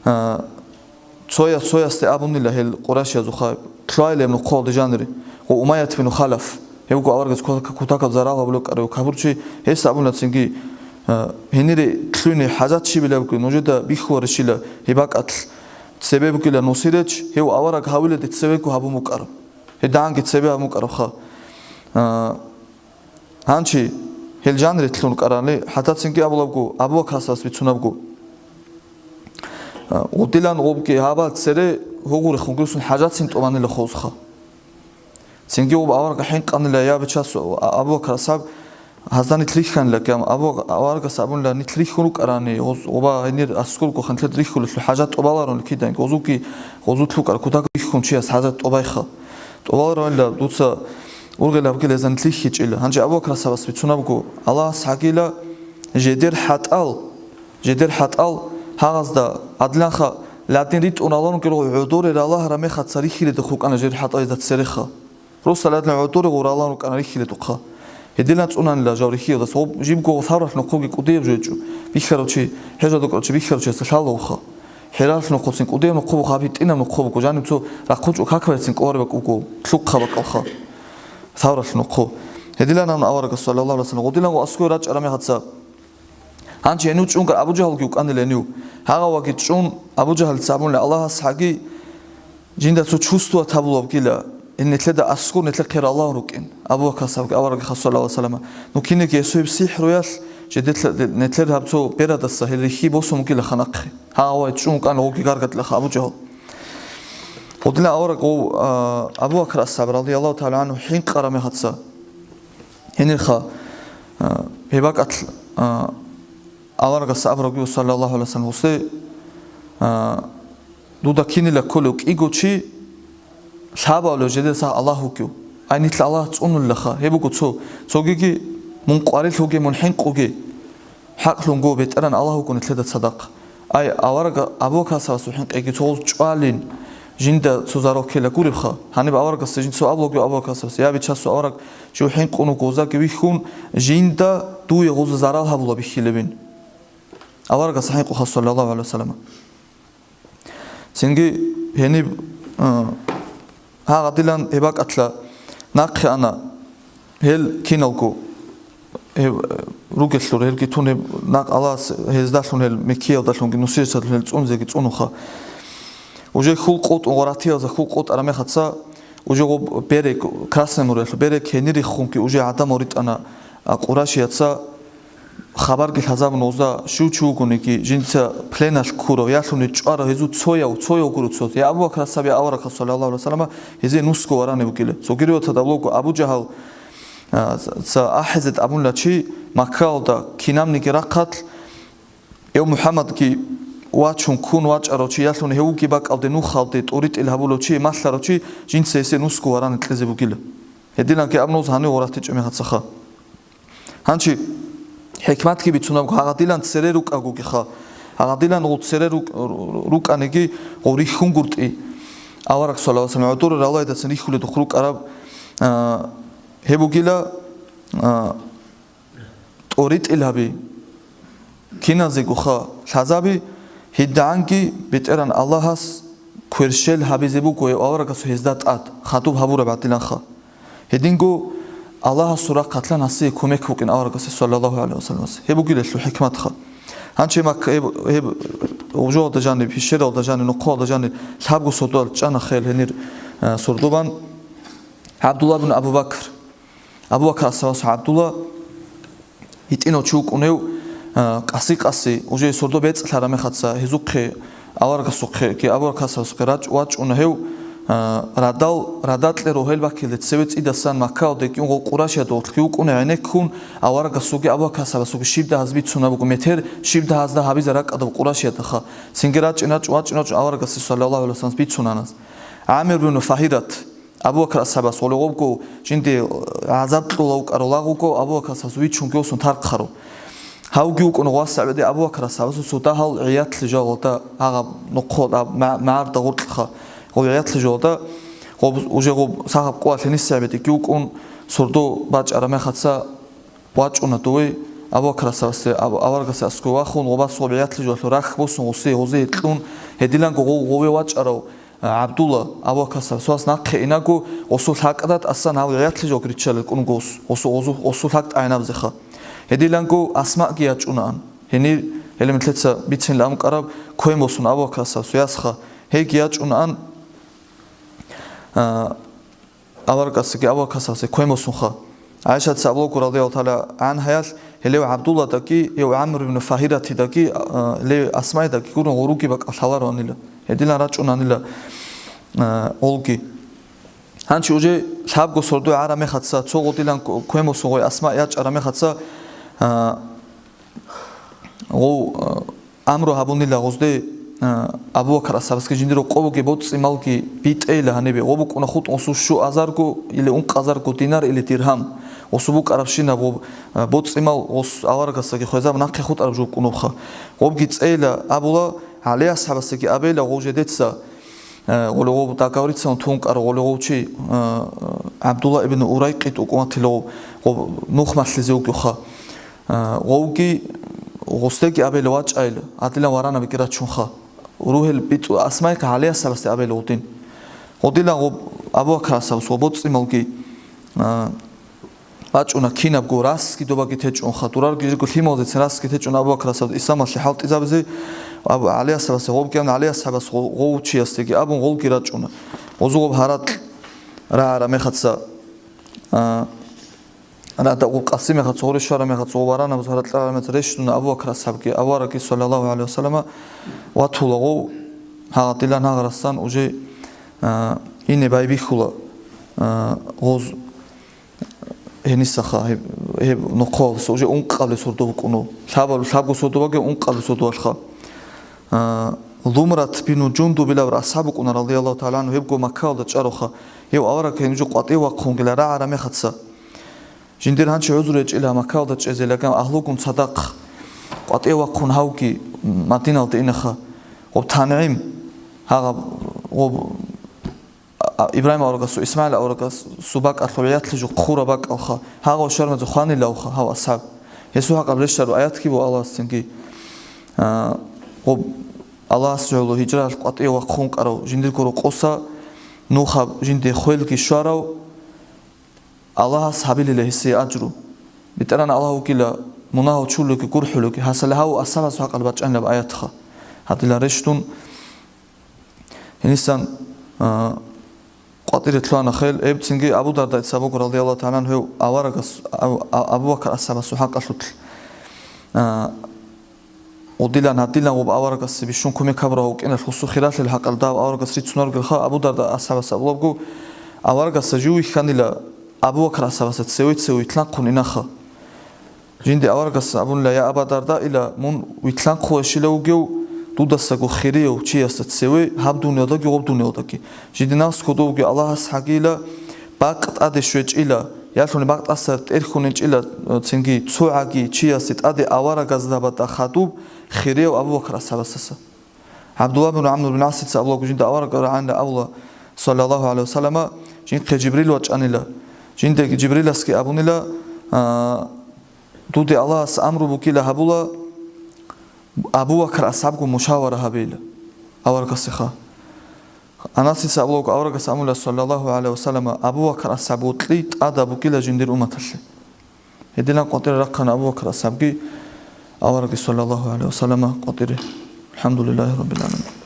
а, Цояс цоясде абунила гьел къурайшиязухъа, лъугьайила гьеб нохъоялде жанире, ва Умайят бин Халаф, гьев вуго аварагас кутакаб зарал гьабулев кӀарав капурчи, гьес абуна цинги, а, гьенире лъугьине хӀажат щибилебги нужеда бихьуларищила гьеб бакӀалъ, цебе бугила нусилач, гьев авараг гьавиладе цевего гьабун букӀараб. ГьедигӀанги цебе гьабун букӀарабха. А, Гьанчи гьел жанире лъун рукӀарани, хӀатта цинги абулабго, Абу Бакр асхӀабас бицунабго, а, гъудилан гъубги гьабал цере гьугъурехун гурсун хӀажатцин тӀубанила хозха. Цинги гъуб авараг хӀинкъанила я Бичасу, а, Абу Бакр асхӀаб гьазда нилъ рихьанила кӀам, Абу аварагас абунила нилъ рихьун рукӀарани, гъуз-, гъуба гьенир аскӀурго ханлъед рихьулелъул хӀажат тӀубаларонила киданги, гъузуги, гъузулъ рукӀар кутак рихьун чияс хӀажат тӀубайха. ТӀубаларонила дуца Ургъел абгел гьезда нилъ рихьичӀила. Гьанже Абу Бакр асхӀабас бицунабго, Аллагьас гьагила, жедер хӀатӀал, жедер хӀатӀал гьагъазда, гьадинанха ладин ритӀун раларунги руго гӀодоре ралагьараб мехалъ рихьиледухъ рукӀана жер хӀатӀал гьезда цереха. Росдал гӀодоре гъуралан рукӀана рихьиледухъа. Гьедилан цӀунанила жав рихьиялдаса, гъоб жибго гъосаралъ нохъоги кӀудияб жойчӀо, бихьарав чи, хӀежалда кӀварав чи бихьарав чиясда лъалавха. ХӀералъ нохъоцин кӀудияб нохъо буго, гьаб гьитӀинаб нохъо буго, жаниб цо рахъун чӀо какбарецин кӀолареб бакӀ буго, лъухъа бакӀалха. Савралъ нохъо. Гьедилан абун аварагас, саллаллагьу гӀалайгьи ва саллам, гъудилан гъо аскӀове рачӀараб мехалъ. Гьанже гьенив чӀунго Абу Жагьалги вукӀанила гьенив. Гьагъаваги чӀун, Абу Жагьалица абунила, Аллагьас гьаги жинда цо чувствовать гьабулеб бугила, гьел нилъеда аскӀор нилъехъе ралагьун рукӀин. Абу Бакр асхӀабги аварагиха, саллаллагьу гӀалайгьи ва саллам. Ну кинеги гьесул гьеб сихӀруялъ жедетлъа-, нилъер гьаб цо берадаса гьел рихьи босун бугила ханахъе. Гьагъавай чӀун вукӀана гъоги гаргадилаха Абу Жагьал. Гъудилан авараг гъов, а, Абу Бакр асхӀаб, радияллагьу тагӀала гӀангьу, хӀинкъараб мехалъ. Гьенирха, а, гьеб бакӀалъ, а, аварагас абураб буго, саллаллагьу гӀалайгьи ва саллам, гъусе, а, дуда кинила кколев кӀиго чи лъабабилев жидеца Аллагь вугев. Ай, нилъ Аллагь цӀунулилаха. Гьеб буго цо, цогиги мун къварилъ вугев, мун хӀинкъуге. ХӀакълъунго, БетӀеран Аллагь вуго нилъеда цадахъ. Ай, авараг Абу Бакр асхӀабасул хӀинкъиги цо гъоз чӀвалин, жинда цо зарал ккела гуребха. Гьаниб аварагасда жинца абулаго Абу Бакр асхӀабас, я Бичасул авараг, жив хӀинкъун вуго, гъозаги вихьун, жинда дуе гъоза зарал гьабула бихьилебин. Аварагас хӀинкъуха, саллаллагьу гӀалайгьи ва саллам. Цинги гьениб, а, гьагъадилан гьеб бакӀалъа нахъе ана гьел киналго, гьеб, э, ругелъур, гьелги тун гьеб накъ Аллагьас гьездалъун, гьел Меккиялдалъунги нусилъалъун гьел цӀунзеги цӀунуха. Уже хьул къотӀун, гъоратиялза хьул къотӀараб мехалъ, уже гъоб берег, Красное морелъул берег гьенир риххунги уже гӀадамал ритӀана, а, къурайшияца. Хабарги лъазабун гъозда, щив чи вугониги, жинца пленалъ ккурав, ялъуни чӀварав, гьезул цояв, цояв гуро цо. Я Абу Бакр асхӀаб, я аварагас, саллаллагьу гӀалайгьи ва саллам, гьезие нусго варанев вугила. Цогириятада лого Абу Жагьал, а, ца ахӀизет абунила чи, Маккаялда кинабниги рахъалъ, гьев МухӀаммадги вачун ккун вачӀарав чи, ялъуни гьев вугеб бакӀалде нухалде тӀуритӀил гьабулев чи, малъарав чи, жинца гьесие нусго варани кьезе бугила. Гьединанги абун гъоз гьанив гъоратичӀеб мехалъха. Гьанчи хӀикматги бицунабго, гьагъадилан цере рукӀагогиха, гьагъадилан гъу цере рукӀ-, рукӀаниги гъу рихьунгуртӀи, авараг, саллаллагьу гӀалайгьи ва саллам, гӀодоре ралайдасан рихьуледухъ рукӀараб, а, гьеб бугила, а, тӀоритӀил гьаби, киназегоха лъазаби, гьедигӀанги БетӀеран Аллагьас кверщел гьабизе буго гьев аварагасул гьезда тӀад, хадуб гьабураб гӀадиланха. Гьединго Аллагьасул рахъалъан гьасие кумек букӀин аварагасе, саллаллагьу гӀалайгьи ва салламасе. Гьеб бугила гьелъул хӀикматха. Гьанчи Макка гьеб, гьеб гъужалда жаниб, пещералда жаниб, нохъоялда жаниб лъабго сордоялъ чӀана хел гьенир, э, сордобан ГӀабдулла ибн Абу Бакр. Абу Бакр асхӀабас ГӀабдулла гьитӀинав чи вукӀунев, а, къаси-къаси, уже сордо бецӀлъараб мехалъа гьезухъе, аварагасухъе, ки аварагасухъе рачӀ-, вачӀуна гьев, а, радал, радакье рогьел баккилде цеве цӀидасан Маккаялде кӀун гъо Къурайшиялда гъорлъги вукӀуна гӀенеккун, аварагасулги Абу Бакр асхӀабасулги щибда гьаз бицунаб буго метер, щибда гьазда гьабизе ракӀадаб Къурайшиялдаха. Цинги рачӀин-рачӀ, вачӀин-вачӀун аварагасе, саллаллагьу гӀалайгьи ва саллам, бицунанас. ГӀамир бин Фагьират. Абу Бакр асхӀабас гъолеб гъобго жинде гӀазаб кьола вукӀарав лагъуго Абу Бакр асхӀабас вичунги восун тархъарав. Гьавги вукӀун гъвасагӀбаде Абу Бакр асхӀабасул цо дагьал гӀиятлъи жалалда гьагъаб нохъо аб-, ма-, магӀарда гъоркьха. Гъоб гӀиятлъи жалалда гъоб уже гъоб сахаб къоялъ гьенисагӀбадеги вукӀун сордо бачӀараб мехаца вачӀуна дове Абу Бакр асхӀабасде, аб-, аварагасде аскӀов вахун, гъобас гъоб гӀиятлъи жалалъул рахь босун гъусе, гъозие кьун, гьедиланго гъов-, гъове вачӀарав ГӀабдулла, Абу Бакр асхӀабасул вас нахъе инаго, гъосул лъакӀда тӀасан гьав гӀиятлъи жо риччалел кӀун гъос, гъосу-, гъосу-, гъосул лъакӀ тӀагӀинабзеха. Гьедиланго Асмаги ячӀунаан. Гьенир, гьеле метлъеца бицинилан кӀараб, квен босун Абу Бакр асхӀабасул ясха. Гьеги ячӀунаан, а, аварагасдаги Абу Бакр асхӀабасдаги квен босунха. ГӀайшатица абулаго, радияллагьу тагӀала гӀангьаялъ, гьелев ГӀабдулладаги, гьев ГӀамр ибн Фагьиратидаги, а, гьелев Асмаидаги гурун гъуруги бакӀал лъалароанила. Гьедилан рачӀунанила, а, гъолги. Гьанчи уже лъабго сордо гӀара мехаца, цо гъодилан квен босун гъой Асма ячӀара мехаца, а, гъов, а, амру гьабунила гъозде, а, Абу Бакр асхӀабасги жиндир рокъобуги боцӀи-малги битӀейила гьанибе. Гъо букӀуна хутӀун гъосул щуазарго или ункъазарго динар или диргьам. Гъосу букӀарабщинаб гъо, а, боцӀи-мал гъос аварагасдаги хвезаб нахъе хутӀараб жо букӀунабха. Гъобги цӀейила абула, ГӀали асхӀабасдаги абейила гъов жедеца, э, гъоле гъов договориться тун кӀар гъоле гъов чи, э, ГӀабдулла ибн Урайкъит укӀун ватила гъов, гъов нух малъизе вугевха. Э, гъовги гъосдеги абейила вачӀайила, гьадилан варанабиги рачунха. Ругьел бицӀу Асмайха ГӀали асхӀабасде абейила гъудин. Гъудилан гъоб Абу Бакр асхӀабас ва боцӀи-малги, э, бачӀуна кинабго, расги добаги течӀунха, дурарги жиго лъималазецин расги течӀун Абу Бакр асхӀаб исламалъе хӀалтӀизабизе, Абу ГӀали асхӀабасе гъобги абун, ГӀали асхӀабас гъо-, гъов чиясдеги абун гъолги рачӀуна. Гъозу гъоб гьаракь рагӀара мехаца, а, рада гъоб къаси мехаца, гъоре щвара мехаца, гъоб варанабаз гьаракь рагӀара мехаца рещтӀуна Абу Бакр асхӀабги, аварагги, саллаллагьу гӀалайгьи вассаллама, ватула гъов, гьагъадилан гьагъарасан уже, а, ине байбихьула, а, гъоз. Гьенисаха гьеб, гьеб нохъоялдаса уже ункъабилеб сордо букӀуна. Лъабаб-, лъабго сордо баге ункъабилеб сордоялъха. А, Зумрат бину Жундуб илаб асхӀаб букӀуна, радияллагьу тагӀала гӀангьу, гьебго Маккаялда чӀаравха. Гьев авараг гьениб жо къватӀив вахъунгила рагӀара мехаца. Жиндир гьанчи гӀузру гьечӀила Маккаялда чӀезе, лакин агьлугун цадахъ къватӀив вахъун гьавги Мадиналда инаха. Гъоб ТангӀим, гьагъаб, гъоб А, Ибрагьим аварагасул, ИсмагӀил аварагасул бакӀалъул гӀиятлъи жо хъураб бакӀалха, гьагъав шармазе хванилавха гьав асхӀаб. Гьесул хӀакъаб рещтӀараб аятги буго Аллагьасцинги. А, гъоб Аллагьас гӀоло гьижраялъ къватӀив вахъун кӀарав жиндирго рокъоса нухаб жинде хвелги щварав, Аллагьас гьабилила гьесие ажру. БетӀеран Аллагь вугила, мунагьал чулеги гурхӀулеги, гьасала гьав асхӀабасул хӀакъалъ бачӀанилаб аятха. Гьадилан рещтӀун, Гьенисан, а, къватӀире лъугьана хел, гьеб цинги Абу Дардаица абуго, радияллагьу тагӀала гӀангьу, гьев аварагас, Абу, Абу Бакр асхӀабасул хӀакъалъулъ. А, гъудилан, гьадилан гъоб аварагасе бищун кумек гьабурав вукӀиналъ гъосул хиралъил хӀакъалда гьав аварагас рицунаргоха, Абу Дарда асхӀабас абулабго, аварагасда жив вихьанила Абу Бакр асхӀабасда цеве-цеве витлъанхъун инаха. Жинди аварагас абунила: «Я Аба Дарда, ила мун витлъанхъулайщила вугев, дудасаго хириев чиясда цеве гьаб дуниялдаги гъоб дуниялдаги. Жинди навс кодовги Аллагьас гьагила, бакъ тӀаде щвечӀила, ялъуни бакъ тӀаса тӀерхьунечӀила, цинги цо гӀаги чиясе тӀаде аварагазда батӀа хадуб хириев Абу Бакр асхӀабасдаса». ГӀабдулла бин ГӀамр бин ГӀасица абулаго жинда авараг рагӀанила абула, саллаллагьу гӀалайгьи вассаллама, жинхъе Жибрил вачӀанила. Жиндаги Жибриласги абунила, а, Дуде Аллагьас амру бугила гьабула, Абу Бакр асхӀабгун мушавара гьабейила аварагасеха. Анасица абулаго аварагас амула, саллаллагьу гӀалайгьи вассаллама, Абу Бакр асхӀаб вокьи тӀада бугила жиндир умматалъе. Гьединаб къватӀире рахъана Абу Бакр асхӀабги авараги, саллаллагьу гӀалайгьи вассаллама, къватӀире. АлхӀамдулиллагьи раббил гӀаламин.